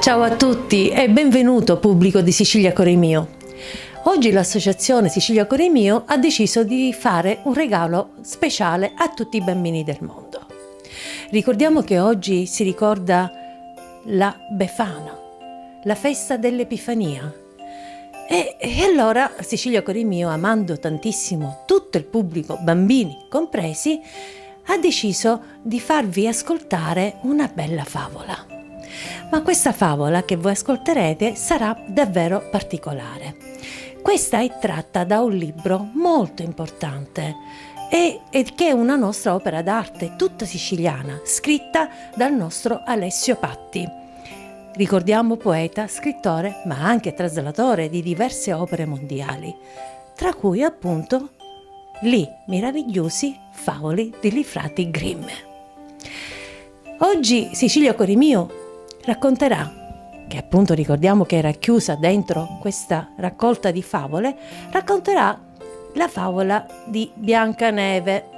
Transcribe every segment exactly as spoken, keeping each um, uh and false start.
Ciao a tutti e benvenuto pubblico di Sicilia Core Mio. Oggi l'associazione Sicilia Core Mio ha deciso di fare un regalo speciale a tutti i bambini del mondo. Ricordiamo che oggi si ricorda la Befana, la festa dell'Epifania. E, e allora Sicilia Core Mio, amando tantissimo tutto il pubblico, bambini compresi, ha deciso di farvi ascoltare una bella favola. Ma questa favola che voi ascolterete sarà davvero particolare. Questa è tratta da un libro molto importante e, e che è una nostra opera d'arte tutta siciliana, scritta dal nostro Alessio Patti. Ricordiamo poeta, scrittore, ma anche traslatore di diverse opere mondiali, tra cui appunto li miravigliosi favoli di li frati Grimm. Oggi Sicilia Cori Mio racconterà, che appunto ricordiamo che era chiusa dentro questa raccolta di favole, racconterà la favola di Biancaneve.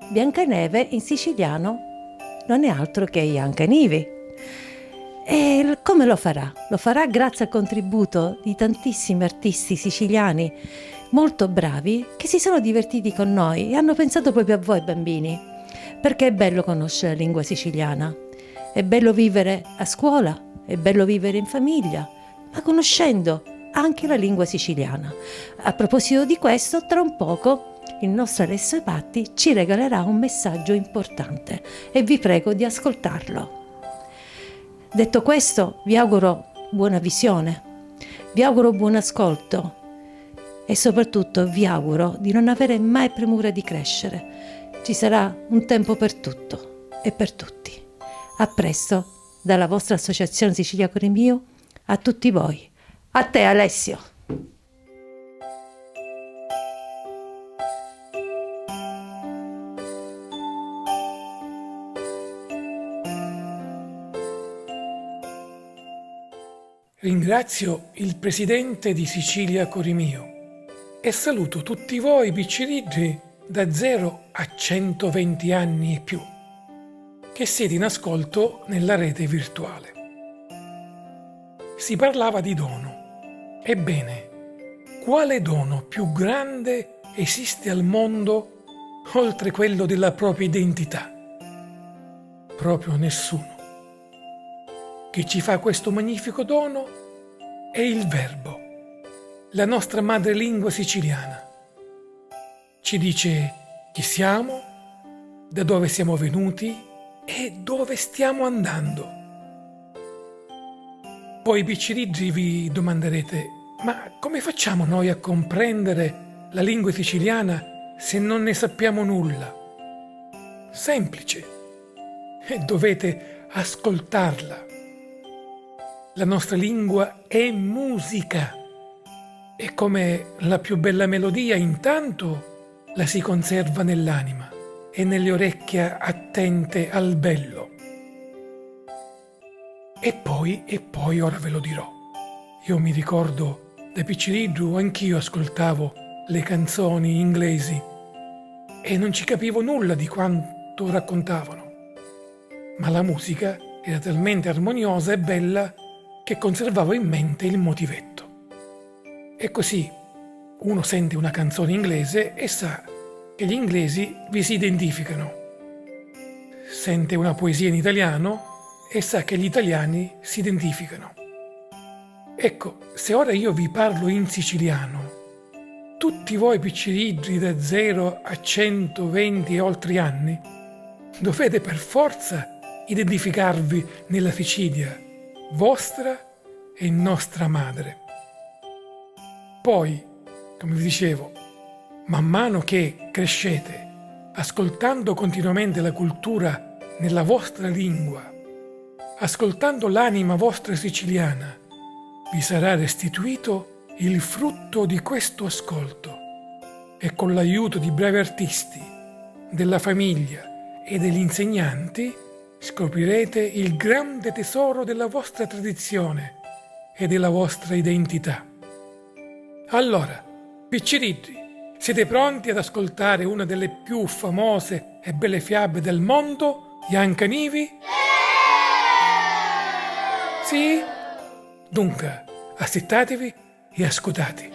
Biancaneve in siciliano non è altro che Iancanivi. E l- come lo farà? Lo farà grazie al contributo di tantissimi artisti siciliani molto bravi che si sono divertiti con noi e hanno pensato proprio a voi bambini, perché è bello conoscere la lingua siciliana, è bello vivere a scuola, è bello vivere in famiglia, ma conoscendo anche la lingua siciliana. A proposito di questo, tra un poco il nostro Alessio Patti ci regalerà un messaggio importante e vi prego di ascoltarlo. Detto questo, vi auguro buona visione, vi auguro buon ascolto e soprattutto vi auguro di non avere mai premura di crescere. Ci sarà un tempo per tutto e per tutti. A presto dalla vostra associazione Sicilia Cori Mio, a tutti voi. A te, Alessio! Ringrazio il presidente di Sicilia Cori Mio e saluto tutti voi picciriddi da zero a centoventi anni e più che siete in ascolto nella rete virtuale. Si parlava di dono. Ebbene, quale dono più grande esiste al mondo oltre quello della propria identità? Proprio nessuno. Chi ci fa questo magnifico dono è il verbo, la nostra madrelingua siciliana. Ci dice chi siamo, da dove siamo venuti e dove stiamo andando. Voi picciriddi vi domanderete: ma come facciamo noi a comprendere la lingua siciliana se non ne sappiamo nulla? Semplice. E dovete ascoltarla. La nostra lingua è musica. E come la più bella melodia, intanto la si conserva nell'anima e nelle orecchie attente al bello. E poi, e poi ora ve lo dirò. Io mi ricordo da picciriddu anch'io ascoltavo le canzoni inglesi e non ci capivo nulla di quanto raccontavano. Ma la musica era talmente armoniosa e bella che conservavo in mente il motivetto. E così uno sente una canzone inglese e sa che gli inglesi vi si identificano. Sente una poesia in italiano e sa che gli italiani si identificano. Ecco, se ora io vi parlo in siciliano, tutti voi picciriddi da zero a centoventi e oltre anni dovete per forza identificarvi nella Sicilia, vostra e nostra madre. Poi, come vi dicevo, man mano che crescete, ascoltando continuamente la cultura nella vostra lingua, ascoltando l'anima vostra siciliana, vi sarà restituito il frutto di questo ascolto e con l'aiuto di bravi artisti, della famiglia e degli insegnanti, scoprirete il grande tesoro della vostra tradizione e della vostra identità. Allora, picciriddi, siete pronti ad ascoltare una delle più famose e belle fiabe del mondo, Iancanivi? Sì? Dunca, assittativi e ascutati.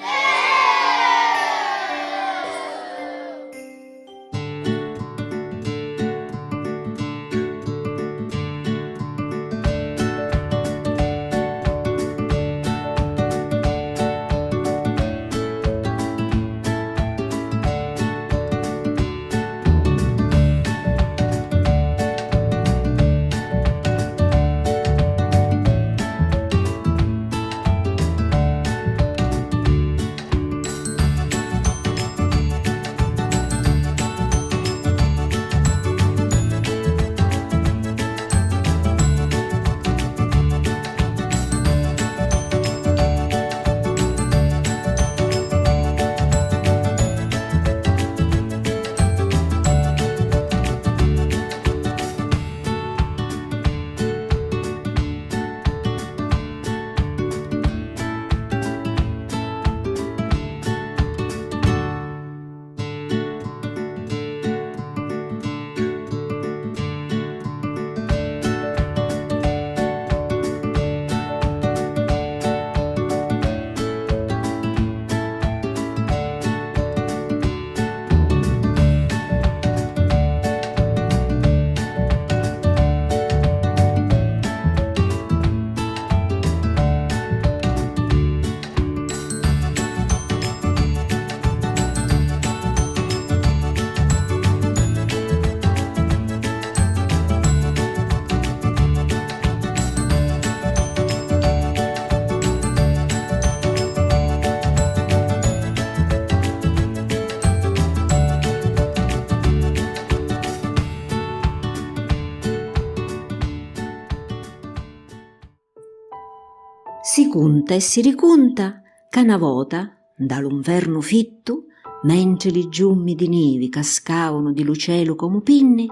Si cunta e si ricunta ca na vota, nda lu nvernu fittu, mentri li giummi di nivi cascavanu di lu celu comu pinni,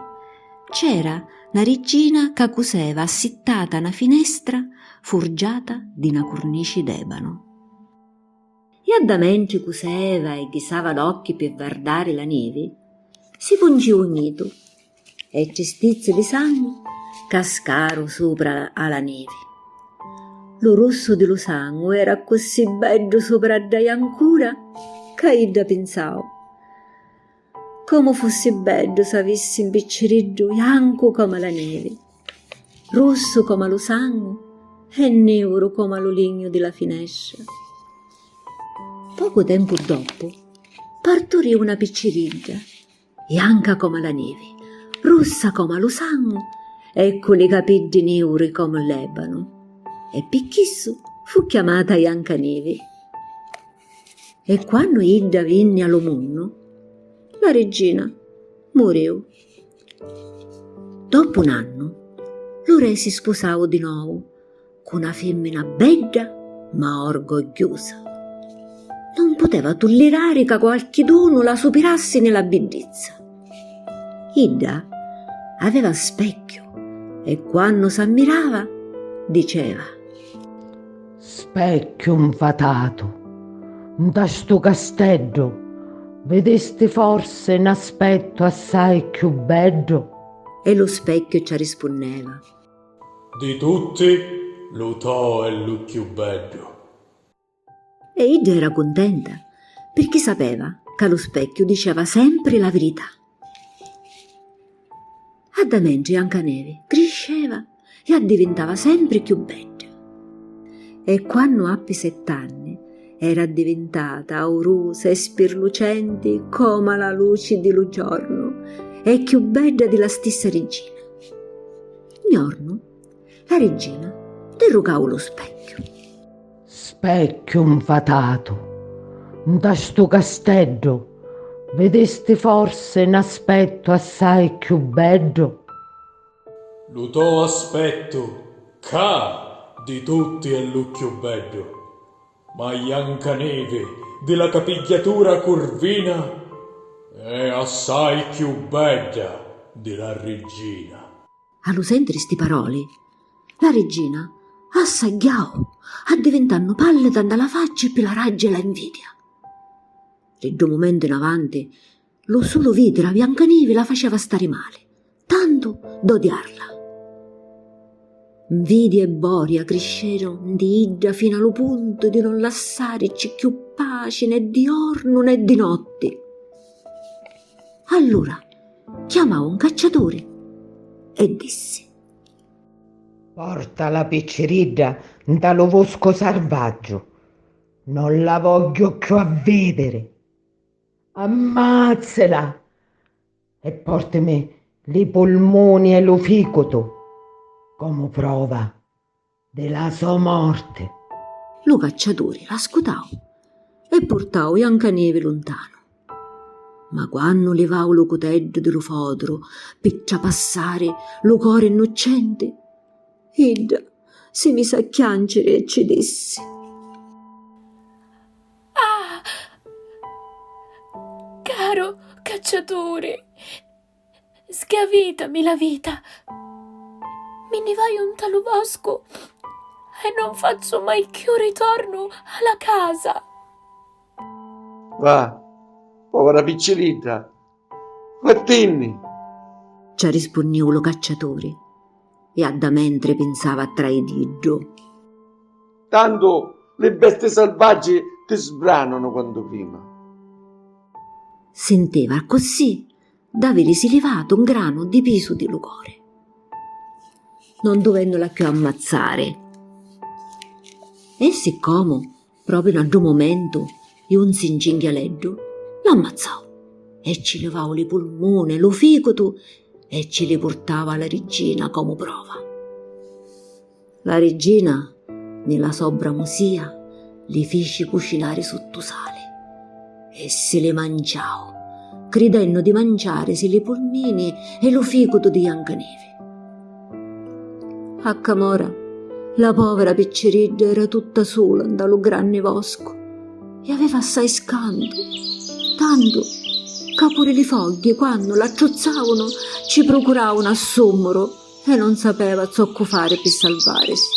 c'era na riggina ca cuseva assittata a na finestra furgiata di na curnici d'ebanu. Iadda mentri cuseva e ghisava l'occhi pi vardari la nivi, si punciu un jitu e tri stizzi di sangu cascaru supra a la nivi. Lu russu di lu sangu era accussì beddu supra a dda jancura ca idda pinsau: "Comu fussi beddu s'avissi un picciriddu jancu comu a la nivi, russu comu a lu sangu e niuru comu a lu lignu di la finestra." Pocu tempu doppu, parturìu na picciridda, janca comu a la nivi, russa comu a lu sangu e cu li capiddi niuri comu l'ebanu, e pi chissu fu chiamata Jancanivi. E quannu idda vinni a lu munnu, la riggina murìu. Doppu un annu, lu re si spusau di novu cu na fimmina bedda ma orgogghiusa. Non puteva tullirari ca qualchidunu la supirassi ni la biddizza. Idda aveva specchiu e quannu s'ammirava diceva: "Specchiu nfatatu, nta stu casteddu vidisti forsi n'aspettu assai cchiù beddu?" E lu specchiu ci arrispunneva: "Di tutti, lu to è lu cchiù beddu." E idda era cuntenta, pirchì sapeva ca lu specchiu diceva sempri la virità. Adda mentri Jancanevi crisceva e addivintava sempri cchiù bedda. E quannu appi sett'anni era addivintata aurusa e spirlucenti comu a la luci di lu jornu e cchiù bedda di la stissa riggina. Un jornu la riggina li rucau lu specchiu. "Specchiu nfatatu, nta stu casteddu vidisti forsi n'aspettu assai cchiù beddu?" "Lu to aspettu ccà di tutti è lu cchiù beddu, ma Jancanevi di la capigghiatura curvina è assai cchiù bedda di la riggina." A lu sentiri sti paroli, la riggina assagghiau, addivintannu pallida nta la facci pi la raggia e la invidia. Li ddu mumenti in avanti, lu sulu vidiri a Biancanivi la faceva stari mali, tantu d'odiarla. Nvidia e boria crisceru nti idda finu a lu puntu di non lassaricci cchiù paci né di jornu né di notti. Allura chiamau un cacciaturi e dissi: Porta la picciridda nta lu voscu sarvaggiu, non la vogghiu cchiù a vidiri. Ammazzila e portimi li pulmuni e lu ficutu comu prova di la so morti. Lu cacciaturi l'ascutau e purtau Jancanevi luntanu. Ma quannu livau lu cuteddu di lu fodru pi trapassari lu cori nnuccenti, idda si misi a chianciri e ci dissi: Ah! Caru cacciaturi, sgavitami la vita. Mi nni vaiu nta lu voscu e non fazzu mai cchiù ritornu a la casa. Va, povera picciridda, vattinni! Ci arrispunniu lu cacciaturi e adda mentri pinsava a traididdu. Tantu li bestii salvaggi ti sbranunu quantu prima. Sintiva accussì d'avirisi livatu un granu di pisu di lu cori, non duvennula cchiù ammazzari. E siccomu propriu na ddu mumentu junzi 'n cinghialeddu, l'ammazzau e ci livau li pulmuni e lu ficutu e ci li purtau a la riggina comu prova. La riggina, ni la so bramusia, li fici cucinari suttu sali e si li manciau, cridennu di manciarisi li pulmini e lu ficutu di Jancanevi. Accamora, la povera picciridda era tutta sula nta lu granni voscu e aveva assai scantu, tantu ca puri li fogghi, quannu l'attruzzavunu, ci prucuravunu assummuru e non sapeva zoccu fari pi salvarisi.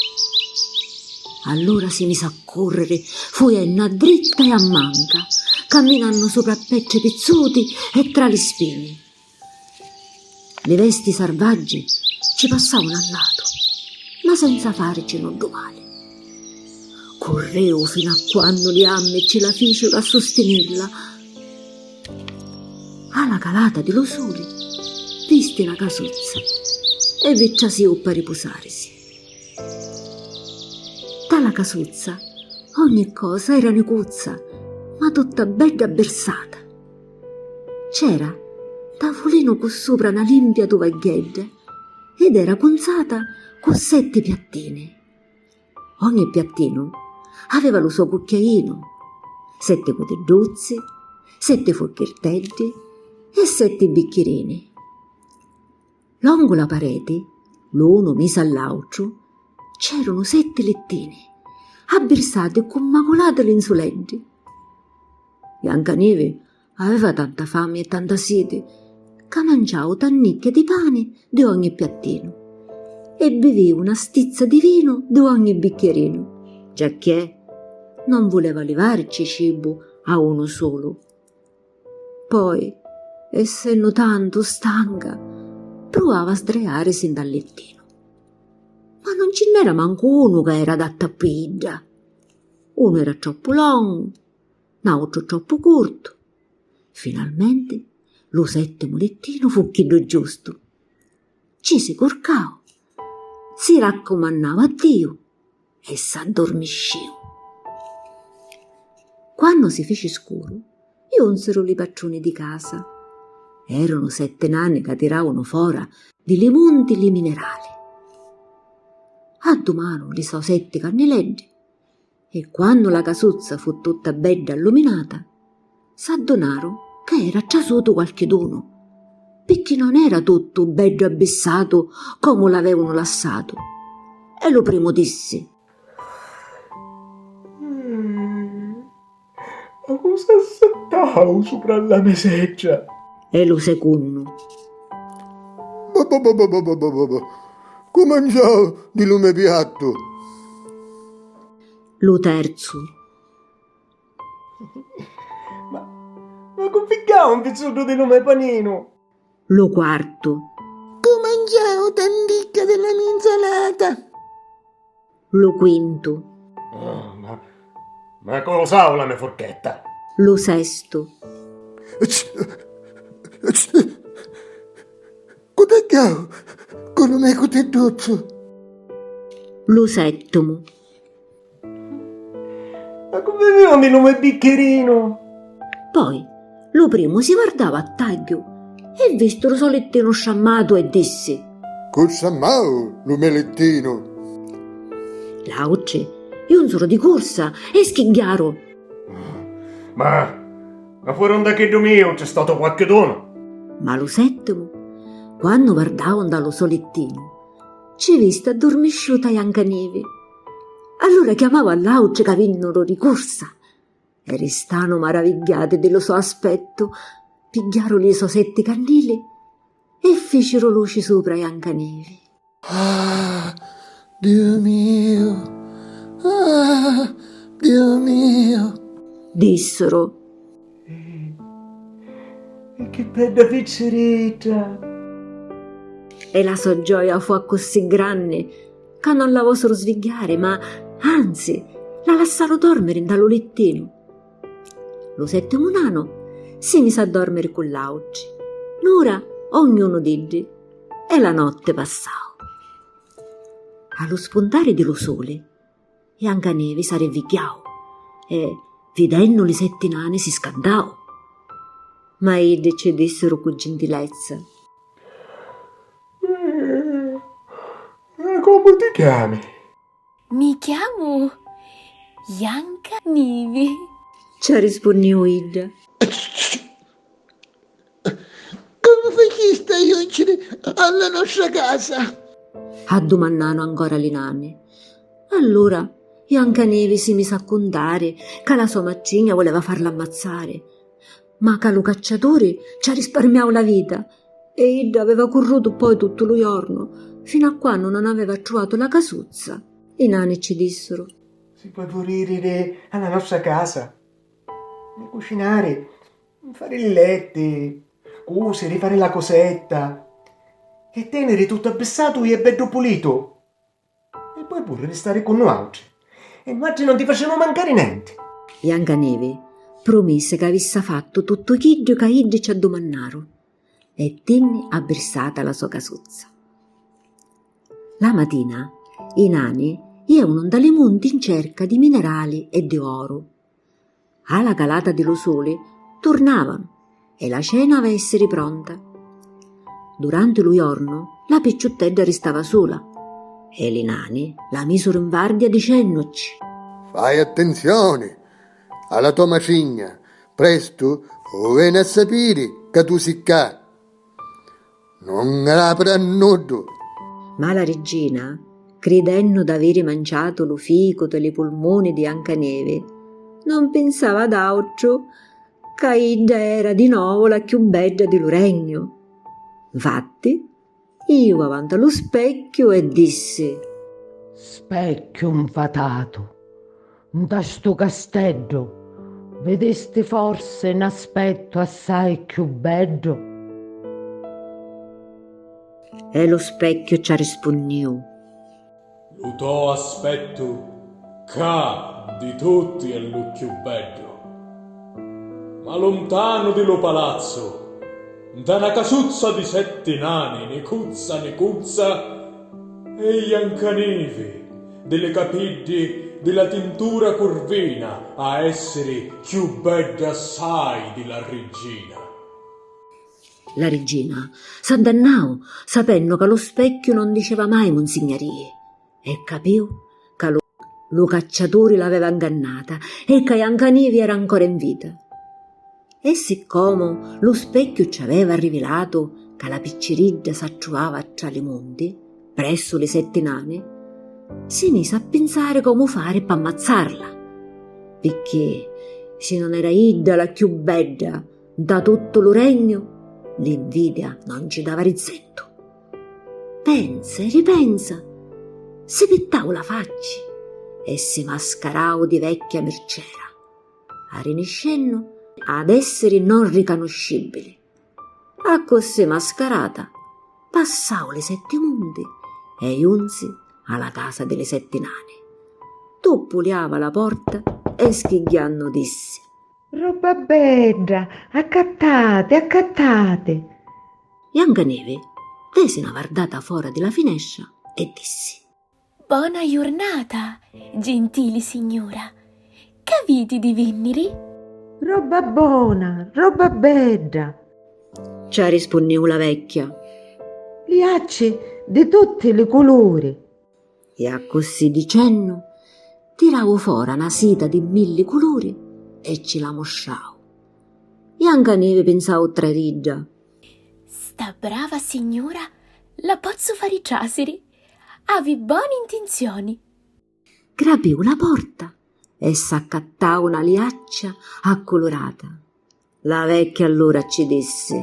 Allura si misi a curriri, fujennu a dritta e a manca, caminannu supra a petri pizzuti e tra li spini. Li vesti sarvaggi ci passavunu a latu, ma senza farici nuddu mali. Curriu finu a quannu li ammi ci la ficiru a sustinirla. A la calata di lu suli visti na casuzza e vi trasiu ppa ripusarisi. Nta la casuzza ogni cosa era nicuzza, ma tutta bedda abbirsata. C'era tavulinu cu supra na limpia tuvagghiedda ed era cunzata cu setti piattini. Ogni piattinu aveva lu so cucchiainu, setti cutidduzzi, setti furchirteddi e setti bicchirini. Longu la pareti, l'unu misu a l'autru, c'erunu setti littini, abbirsati cu maculati linzuleddi. Jancanevi aveva tanta fami e tanta siti ca manciau tannicchia di pani di ogni piattinu e biviu na stizza di vinu di ogni bicchierinu, giacché non vuleva livaricci cibu a unu sulu. Poi, essennu tantu stanca, pruvava a sdraiarisi nta littinu. Ma non ci nn'era mancu unu ca era adattu a pi idda. Unu era troppu longu, n'autru troppu curtu. Finalmenti lu settimu littinu fu chiddu giustu. Ci si curcau, si raccumannau a Diu e s'addurmiscìu. Quannu si fici scuru, junziru li patruni di casa. Erunu setti nani ca tiràunu fora di li munti li minerali. Addumaru li so setti cannileddi e quannu la casuzza fu tutta bedda alluminata, s'addunaru ca era trasutu qualchidunu, picchì non era tuttu beddu abbissatu comu l'avevunu lassatu, e lu primu dissi: Mm, ma cu s'assattau supra la me seggia? E lu secunnu: Bo, bo, bo, bo, bo, bo, bo, bo, bo. Cu mangiau di lu me piattu? Lu terzu: Ma, ma cu pigghiau un pizzuddu di lu me paninu? Lu quartu: Cu mangiau tanticchia di la me insalata? Lu quintu. Ah, ma, ma cu lu sau la me furchetta? Lu sestu. Cu tagghiau cu lu me cutidduzzu? Lu settimu. Ma cu beviu mi lu me bicchirinu? Poi lu primu si vardau a tagghiu e vistu lu so littinu strammatu e dissi: Cu strammau lu me littinu! L'autri junzuru di cursa e schigghiaru: Ma, ma fora nta chiddu miu c'è statu qualchidunu? Ma lu settimu, quannu vardau nta lu so littinu, ci visti addurmisciuta Iancanivi. Allura chiamau a l'autri ca vinnuru di cursa e ristanu maravigghiati di lu so aspettu, pigghiaru li so setti cannili e ficiru luci supra Iancanivi. Ah, Diu miu! Ah, Diu miu! Dissuru. E chi bedda picciridda! E la so gioia fu accussì granni ca non la vosuru svigghiari, ma anzi la lassaru dormiri nta lu littinu. Lu settimu nanu si misi a dormiri cu l'autri, n'ura ognunu d'iddi, e la notti passau. A lu spuntari di lu suli, Iancanivi s'arrivigghiau e, vidennu li setti nani, si scantau. Ma iddi ci dissiru cu gintilezza: Eh, eh, comu ti chiami? Mi chiamu Iancanivi, ci arrispunniu idda. Comu facisti a junciri a la nostra casa? Addumannanu ancora li nani. Allura Iancanivi si misi a cuntari ca la so matrigna vuleva farla ammazzari, ma ca lu cacciaturi ci arrisparmiau la vita e idda aveva currutu poi tuttu lu jornu, finu a quannu non aveva truvatu la casuzza. I nani ci dissuru: Si poi puru iriri a la nostra casa, ni cucinari, fari li letti, cusiri, fari la cosetta e teniri tuttu abbissatu e beddu pulitu. E poi puru ristari cu nuautri. E nuatri non ti facemu mancari nenti. Iancanivi prumisi ca avissa fattu tuttu chiddu ca iddi ci addumannaru e tinni abbrissata la so casuzza. La matina i nani ievunu nta li munti in cerca di minerali e di oru. A la calata di lu suli turnavanu e la cena aveva essiri pronta. Duranti lu jornu la picciuttedda ristava sula e li nani la misuru in vardia dicennuci: Fai attenzioni a la to matrigna, prestu u veni a sapiri ca tu si ccà. Non rapiri a nuddu! Ma la riggina, cridennu d'aviri manciatu lu ficutu e li pulmuni di Iancanivi, non pinsava ad autru ca idda era di novu la chiù bedda di lu regnu. Nfatti, iu avanti a lu specchiu e dissi: Specchiu nfatatu, nta stu casteddu vidisti forsi n'aspettu assai cchiù beddu? E lu specchiu ci arrispunniu: Lu to aspettu ccà di tutti è lu cchiù beddu, ma luntanu di lu palazzu, nta na casuzza di setti nani, nicuzza nicuzza, e Iancanivi, di li capiddi di la tintura curvina, a essiri cchiù bedda assai di la riggina. La riggina s'addannau sapennu ca lu specchiu non diceva mai munzignarii e capiu ca lu, lu cacciaturi l'aveva ngannata e ca Iancanivi era ancora in vita. E siccomu lu specchiu ci aveva rivilatu ca la picciridda s'attruvava tra li munti, pressu li setti nani, si misi a pinsari comu fari p'ammazzarla, picchì si non era idda la cchiù bedda nta tuttu lu regnu, l'invidia non ci dava rizettu. Pensa e ripensa, si pittau la facci e si mascarau di vecchia mircera, arriniscennu ad essiri non ricanuscibili. Accussì mascarata, passau li setti munti e junzi a la casa di li setti nani. Tuppuliava la porta e schigghiannu dissi: Robba bedda, accattati, accattati! Jancanevi desi na vardata fora di la finestra e dissi: Bona jurnata, gentili signura. C'aviti di vinniri? Robba bona, robba bedda, ci arrispunniu la vecchia. Liacci di tutti li culuri. E accussì dicennu, tirau fora na sita di milli culuri e ci la mustrau. Jancanevi pinsau tra d'idda: Sta brava signura la pozzu fari trasiri, havi boni ntinzioni. Grapiu la porta e s'accattau na liaccia acculurata. La vecchia allura ci dissi: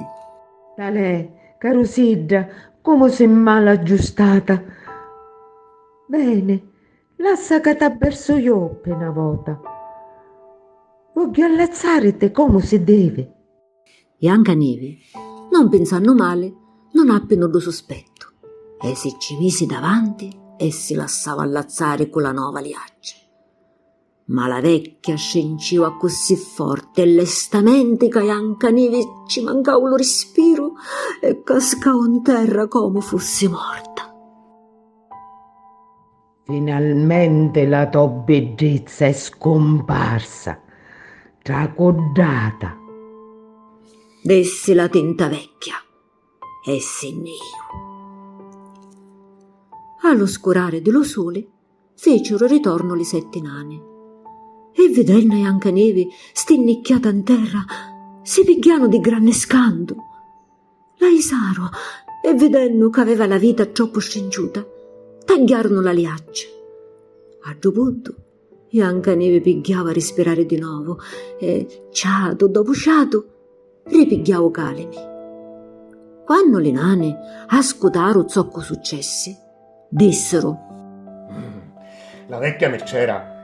Talè, carusidda, comu si mali aggiustata! Beni, lassa ca t'abbersu iò pi na vota. Vogghiu allazzariti comu si devi. Jancanevi, non pinsannu mali, non appi nuddu suspettu e si ci misi davanti e si lassau allazzari cu la nova liaccia. Ma la vecchia strinciu accussì forti e lestamenti ca Jancanevi ci mancau lu rispiru e cascau 'n terra comu fussi morta. Finalmenti la to biddizza è scumparsa, tracuddata, dissi la tinta vecchia e si nni iu. A lu scurari di lu suli ficiru ritornu li setti nani e vidennu a Jancanevi stinnicchiata 'n terra si pigghianu di granni scantu. La isaru e vidennu c'aveva la vita troppu strinciuta tagghiarunu la liaccia. A ddu puntu Jancanevi pigghiau a rispirari di novu e, ciatu dopu ciatu, ripigghiau calimi. Quannu li nani ascutaru zoccu successi, dissiru: La vecchia mircera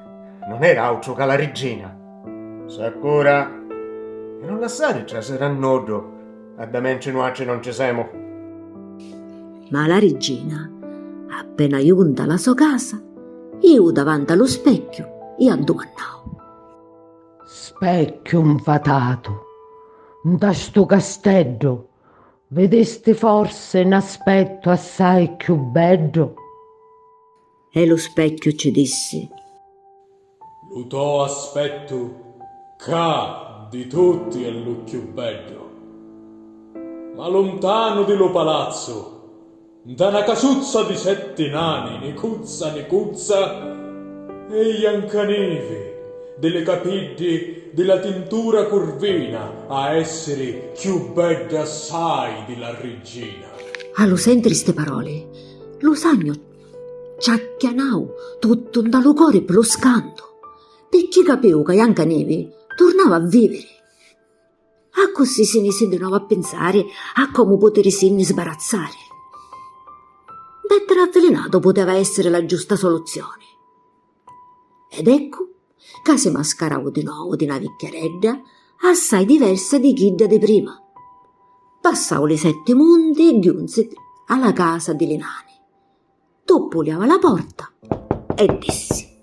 non era autru ca la riggina. S'accura e non lassari trasiri a nuddu, adda mentri nuatri non ci semu. Ma la riggina, appena junta a la so casa, iu davanti a lu specchiu i addumannau: Specchiu 'nfatatu, nta stu casteddu vidisti forsi n'aspettu assai cchiù beddu? E lu specchiu ci dissi: Lu to aspettu ccà di tutti è lu cchiù beddu, ma luntanu di lu palazzu, nta na casuzza di setti nani, nicuzza nicuzza, e Jancanivi, di li capiddi di la tintura curvina, a essiri cchiù bedda assai di la riggina. A lu sentiri sti paroli, lu sagnu ci acchianau tuttu nta lu cori pi lu scantu, picchì capiu ca Jancanivi turnava a viviri. Accussì si misi di novu a pinsari a comu putirisinni sbarazzari. Bedda l'avvilinatu puteva essiri la giusta soluzioni. Ed eccu ca si mascarau di novu di na vicchiaredda assai diversa di chidda di prima. Passau li setti munti e ghjunsi a la casa di li nani. Tuppuliau a la porta e dissi: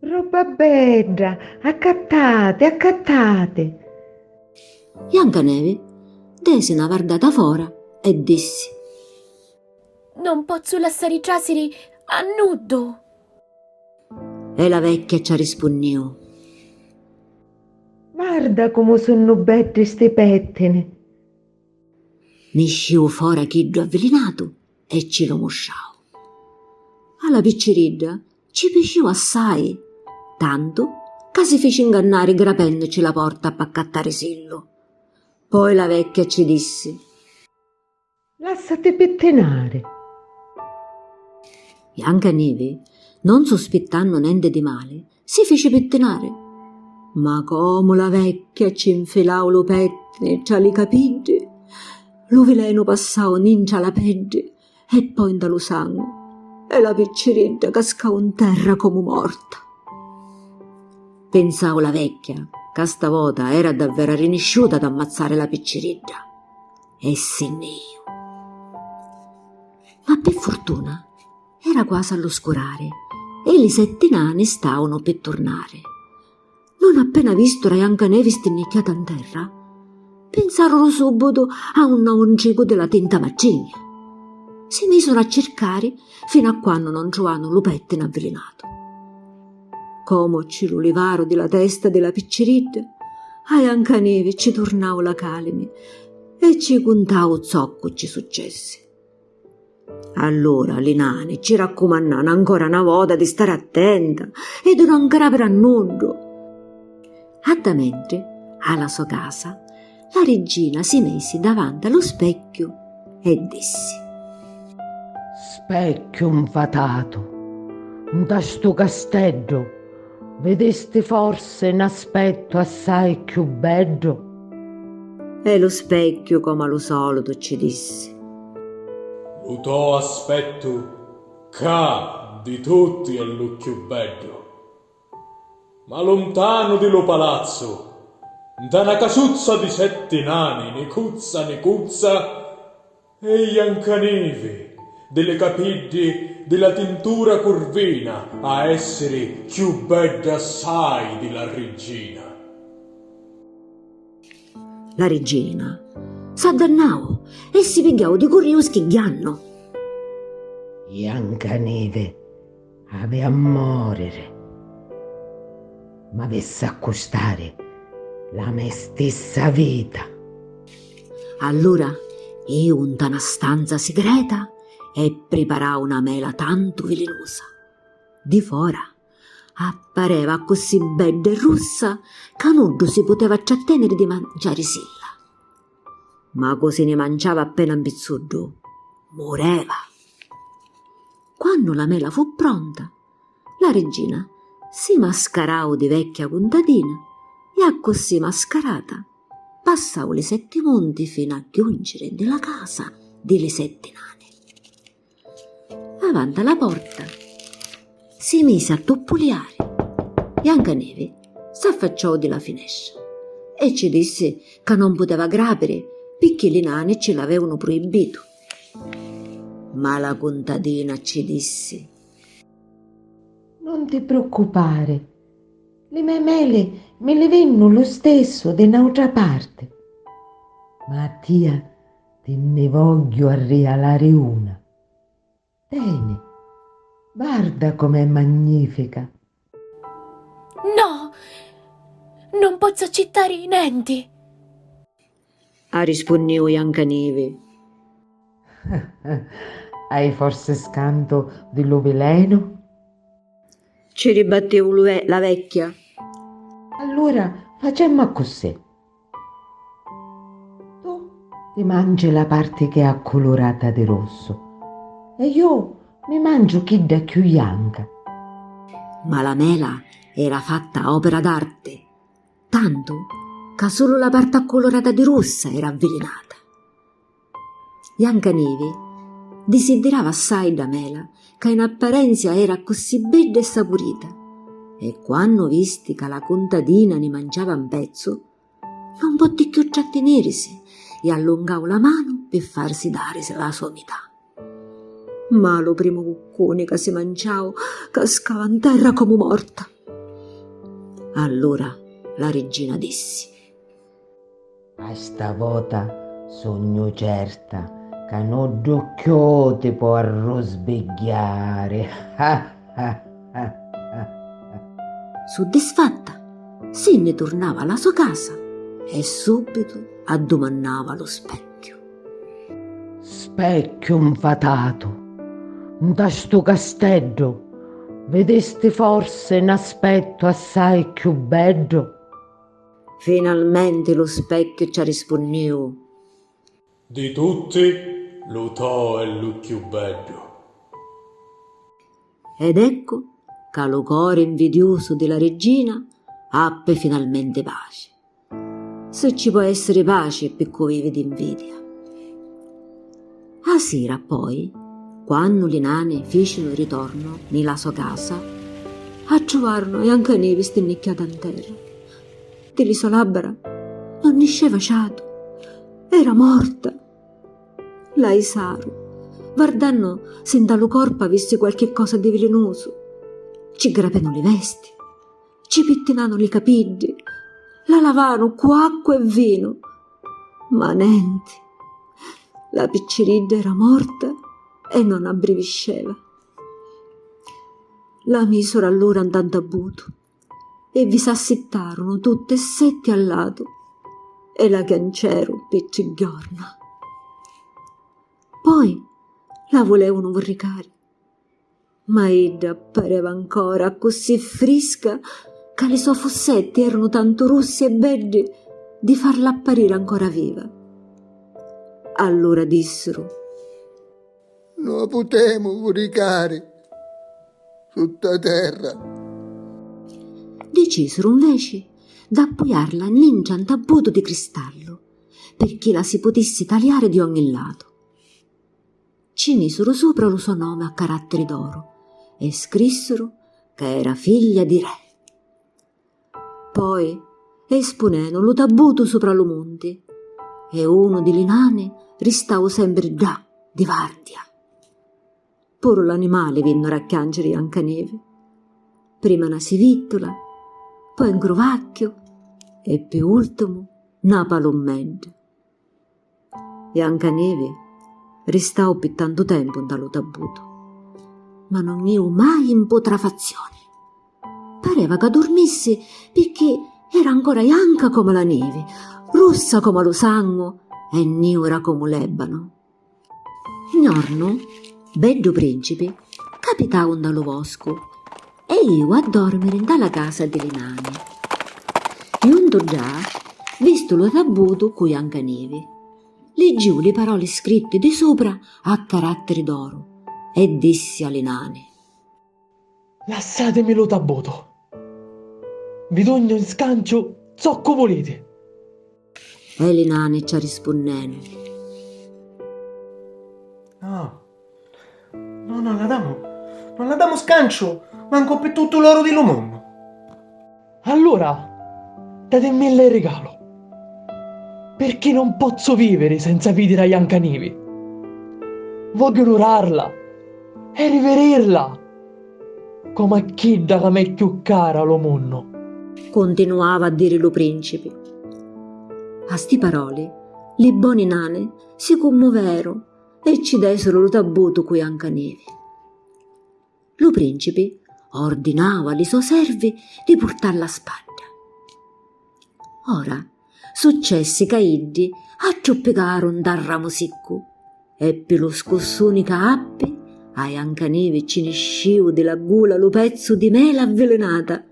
Robba bedda, accattati, accattati! Jancanevi desi na vardata fora e dissi: Non pozzu lassari trasiri a nuddu! E la vecchia ci arrispunniu: Varda comu sunnu beddi sti pettini! Nisciu fora chiddu avvilinatu e ci lu mustrau. A la picciridda ci pisciu assai, tantu ca si fici ngannari grapennuci la porta p'accattarisillu. Poi la vecchia ci dissi: Lassati pittinari. Jancanevi, non suspittannu nenti di mali, si fici pittinari. Ma comu la vecchia ci nfilau lu pettini tra li capiddi, lu vilenu passau nintra la peddi e poi nta lu sangu, e la picciridda cascau 'n terra comu morta. Pinsau la vecchia ca sta vota era davveru arrinisciuta ad ammazzari la picciridda, e si nni iu. Ma pi furtuna era quasi a lu scurari, e li setti nani stàunu pi turnari. Non appena visturu a Jancanevi stinnicchiata 'n terra, pinsarunu subbutu a un novu ntricu di la tinta matrigna. Si misuru a circari finu a quannu non truvanu lu pettinu avvilinatu. Comu ci lu livaru di la testa di la picciridda, a Jancanevi ci turnau la calimi e ci cuntau zoccu ci successi. Allura li nani ci raccumannanu ancora na vota di stari attenta e di non grapiri a nuddu. Attamentri, a la so casa, la riggina si misi davanti a lu specchiu e dissi: Specchiu 'nfatatu, nta stu casteddu vidisti forsi n'aspettu assai cchiù beddu? E lu specchiu, comu a lu solitu, ci dissi: Lu to aspettu ccà di tutti è lu cchiù beddu. Ma luntanu di lu palazzu, nta na casuzza di setti nani, nicuzza nicuzza, e Jancanivi, di li capiddi di la tintura curvina, a essiri cchiù bedda assai di la riggina. La riggina s'addannau e si pigghiau di curriu schigghiannu. Jancanivi havi a moriri, m'avissi a custari la me stissa vita. Allura iu nta na stanza sigreta e priparau na mela tantu vilinusa. Di fora appareva accussì bedda e russa ca nuddu si puteva tratteniri di manciarisilla. Ma cu si ni manciava appena 'n pizzuddu, mureva. Quannu la mela fu pronta, la riggina si mascarau di vecchia cuntadina e accussì mascarata passau li setti munti finu a ghiunciri nni la casa di li setti nani. Avanti a la porta si misi a tuppuliari. Jancanevi s'affacciau di la finestra e ci dissi ca non puteva grapiri picchì li nani ci l'aveunu pruibbitu. Ma la cuntadina ci dissi: Non ti preoccupari, li me meli mi li vinnu lu stessu di n'autra parti, ma a tia ti nni vogghiu arrijalari una. Teni, varda com'è magnifica. No, non pozzu accittari nenti. Arrispunniu Jancanevi. Hai forsi scantu di lu vilenu? Ci ribattiu lu ve-, la vecchia. Allura facemu accussì. Tu ti mangi la parti che è acculurata di rossu e iu mi mangiu chidda cchiù janca. Ma la mela era fatta a opera d'arte, tantu ca sulu la parti acculurata di russa era avvilinata. Jancanevi disiddirava assai dda mela, ca in apparenzia era accussì bedda e sapurita, e quannu visti ca la cuntadina ni manciava un pezzu, non potti cchiù trattinirisi e allungau la manu pi farisi dari la so mità. Ma lu primu cuccuni ca si manciau cascava 'n terra comu morta. Allura la riggina dissi: A sta vota sugnu certa ca nuddu cchiù ti po arrusbigghiari. Suddisfatta, si nni turnava a la so casa e subbitu addumannava lu specchiu: Specchiu 'nfatatu, nta stu casteddu vidisti forsi n'aspettu assai cchiù beddu? Finalmenti lu specchiu ci arrispunniu: Di tutti, lu to è lu cchiù beddu. Ed eccu ca lu cori invidiusu di la riggina appi finalmenti paci. Si ci po essiri paci pi cu vivi d'invidia. A sira, poi, quannu li nani ficinu ritornu ni la so casa, attruvarunu Jancanevi stinnicchiata 'n terra. Di li so labbra non nisceva ciatu. Era morta. La isaru, vardannu si nta lu corpu avissi qualchi cosa di vilinusu. Ci grapenu li vesti, ci pittinanu li capiddi, la lavanu cu acqua e vinu, ma nenti, la picciridda era morta e non abbrivisceva. La misuru allura nta ntabbutu e vi s'assittarunu tutti e setti a latu e la chianceru pi tri ghiorna. Poi la vulevunu vurricari, ma idda pareva ancora accussì frisca ca li so fussetti eranu tantu russi e beddi di farla appariri ancora viva. Allura dissiru: "No a putemu vurricari sutta terra." Dicisiru inveci d'appuiarla nintra ntabbutu di cristallu, pirchì la si putissi taliari di ogni latu. Ci misuru supra lu so nomi a carattiri d'oru e scrissiru ca era figlia di re. Poi espunenu lu tabbutu supra lu munti e unu di li nani ristau sempri ddà di vardia. Puru l'animali vinnuru a chianciri Iancanivi, prima na sivittula, poi un cruvacchiu e pi ultimu na palummedda. Iancanivi ristau pi tantu tempu nta lu tabbutu, ma non iu mai in putrafazioni. Pareva ca durmissi, picchì era ancora ianca comu la nivi, russa comu lu sangu e niura comu l'ebanu. Un jornu, beddu principi capitau nta lu voscu e iu a dormiri nta la casa di li nani. Juntu ddà, vistu lu tabbutu cu Iancanivi, liggiu li paroli scritti di supra a carattiri d'oru e dissi a li nani: "Lassatimi lu tabbutu. Vi dugnu in scanciu zoccu vuliti." E li nani ci arrispunnenu: "No, no, non la damu, non la damu scanciu mancu pi tuttu l'oru di lu munnu." "Allura, datimmilla in rigalu, pirchì non pozzu viviri senza vidiri a Iancanivi. Vogghiu unurarla e rivirirla comu a chidda ca m'è cchiù cara a lu munnu," cuntinuava a diri lu principi. A sti paroli, li boni nani si cummuveru e ci desiru lu tabbutu cu Iancanivi. Lu principi ordinau a li so servi di purtalla a spadda. Ora successi ca iddi attruppicaru nta ramu siccu e pi lu scussuni ca appi, a Iancanivi ci nisciu di la gula lu pezzu di mela avvilinata.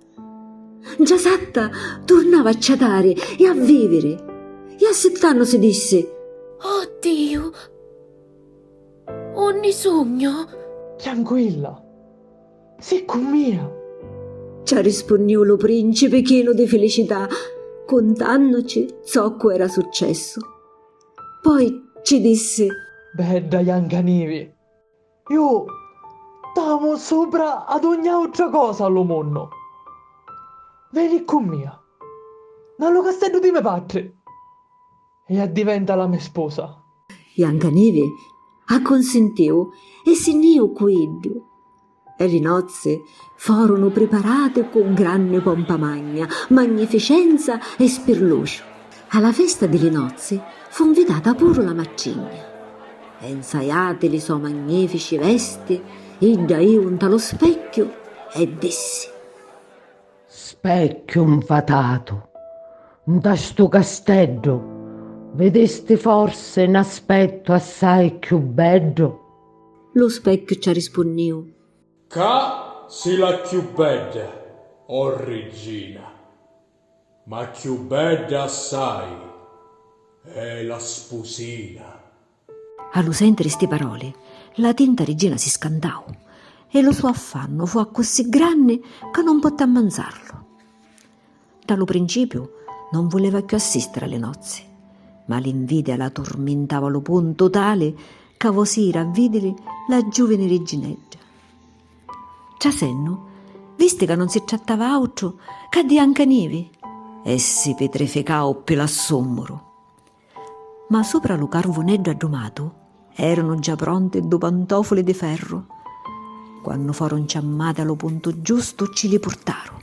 Ntra satta turnava a ciatari e a viviri, e assittannusi dissi: "Oh Diu, unni sugnu?" "Tranquilla, si cu mia," ci arrispunniu lu principi chinu di filicità, cuntannuci zoccu era successu. Poi ci dissi: "Bedda Iancanivi, iu t'amu supra ad ogni autra cosa a lu munnu. Veni cu mia, nta lu casteddu di me patri, e addiventa la me spusa." Iancanivi accunsintiu e si nni iu cu iddu. E li nozzi forunu priparati cu granni pompa magna, magnificenza e spirluciu. A la festa di li nozzi fu nvitata puru la matrigna. E nsaiati li so magnifici vesti, idda iu nta lu specchiu e dissi: "Specchiu nfatatu, nta stu casteddu vidisti forsi n'aspettu assai cchiù beddu?" Lu specchiu ci arrispunniu: "Ca si la cchiù bedda, o riggina, ma cchiù bedda assai è la spusina." A lu sentiri sti paroli, la tinta riggina si scantau e lu so affannu fu accussì granni ca non potti ammanzarlu. Da lu principiu non vuleva cchiù assistiri a li nozzi, ma l'invidia la turmintava a lu puntu tali ca vosì iri a vidiri la giuvini rigginedda. Trasennu, visti ca non si trattava autru ca di Iancanivi, e si pitrificau pi l'assummuru. Ma supra lu carvuneddu addumatu eranu già pronti du pantofuli di ferru. Quannu foru nciammati a lu puntu giustu, ci li purtaru.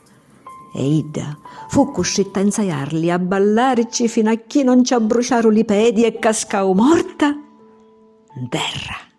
E idda fu custritta a insaiarli, a ballarici finu a chi non ci abbruciaru li pedi e cascau morta 'n terra.